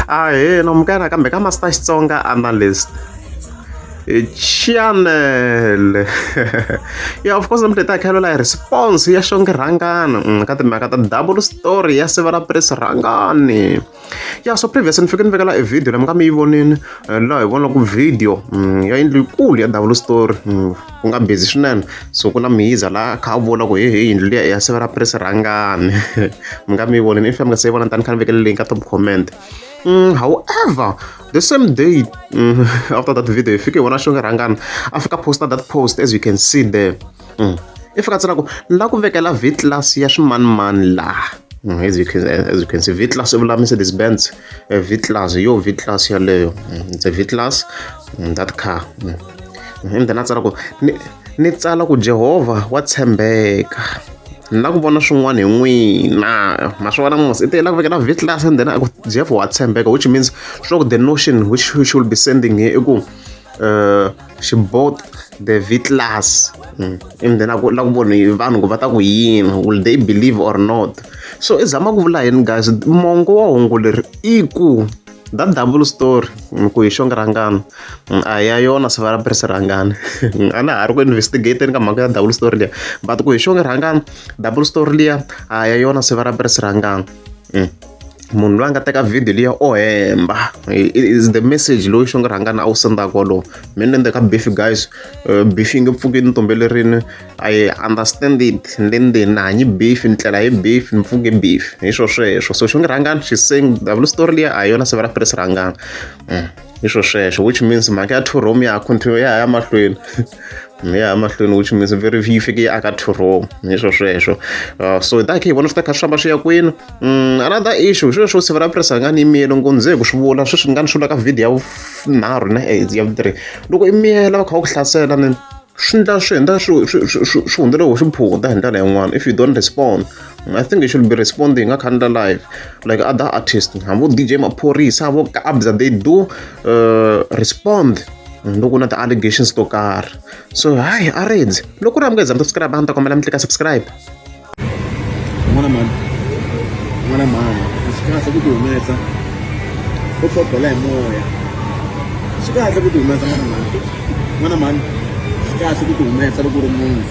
Ahee namukela nakambe ka Master Xitsonga Analyst channel yeah of course namuntlha hi ta hi kha hi response ya Xongi Rhangani ka timhaka ta double story ya siva ra Prince Rhangani ya so previous ni fike ni vekela e video leyi mi nga mi yi vonini laha hi vonaka video ya yindlu yikulu ya double story ku nga busy swinene so ku na mihiza laha a kha a vula ku hehe yindlu liya ya siva ra Prince Rhangani mi nga mi yi vonini if mi nga se yi vona tani kha ni vekele link ka top comment. However, the same day after that video hi fike hi vona Xongi Rhangani a fika posta that post as you can see there. I fika tsala ku ni lava ku vekela V class ya swimanimani laha. As you can see, V class i vula Mercedes Benz V class yo V class yaleyo. It's a V class that car. And then a tsala ku ni tsala ku Jehovah wa tshembeka ni lava ku vona swin'wana hi n'wina ma swi vona mos i te la ku vekela V class and then a ku Jeff wa tshembeka, which means swi ku the notion which she will be sending here i ku she bought the V class and then a ku la ku vona hi vanhu ku va ta ku yini, will they believe or not. So i zama ku vula yini guys? Mongo wa hungu leri i ku that double story ku hi Xongi Rhangani a hi ya yona siva ra Prince Rhangani. A na ha ri ku investigateni ka mhaka ya double story liya, but ku hi Xongi Rhangani double story liya a hi ya yona siva ra Prince Rhangani. Munhu loyi a nga teka video liya o hemba is the message lowu Xongi Rhangani a wu sendaka wolowo. Mina ni le ka beef guys, beef yi nge pfuki ni tumbelerini. I understand it, ni le ndzeni ni hanyi beef, ni tlela hi beef, ni pfuke beef, hi swo sweswo. So Xongi Rhangani she's saying double story liya a hi yona siva ra Prince Rhangani. Hi swo sweswo, which means mhaka ya two room ya ha continue, ya ha ya mahlweni, ya ya mahlweni, which means very yi fike yi aka two room, hi swo sweswo. So hi ta kha hi vona swi ta kha swi famba swi ya kwini. Another issue sweswo siva ra Prince Rhangani yi miyele ngundze hi ku swi vula sweswi ni nga ni swi vula ka video ya vunharhu na ya vu-three. Loko i miyela va kha va ku hlasela ni swi ndla swi hundza swi hundzela hi xiphunta hi ndlela yin'wana if you don't respond. I think you should be responding a khandla live like other artists, hambi vo DJ Maphorisa, vo Kabza, they do respond loko na ti-allegations to karhi. So hayi a rindzi loko ku ri amukeza mi subscribe, a ni ta kombela mi tlika subscribe. N'wana mhani, n'wana mhani, swi kahle ku ti humesa u tlhogela hi moya, swi kahle ku ti humesa. N'wana mhani, n'wana mhani, swi kahle ku ti humesa loko u ri munhu.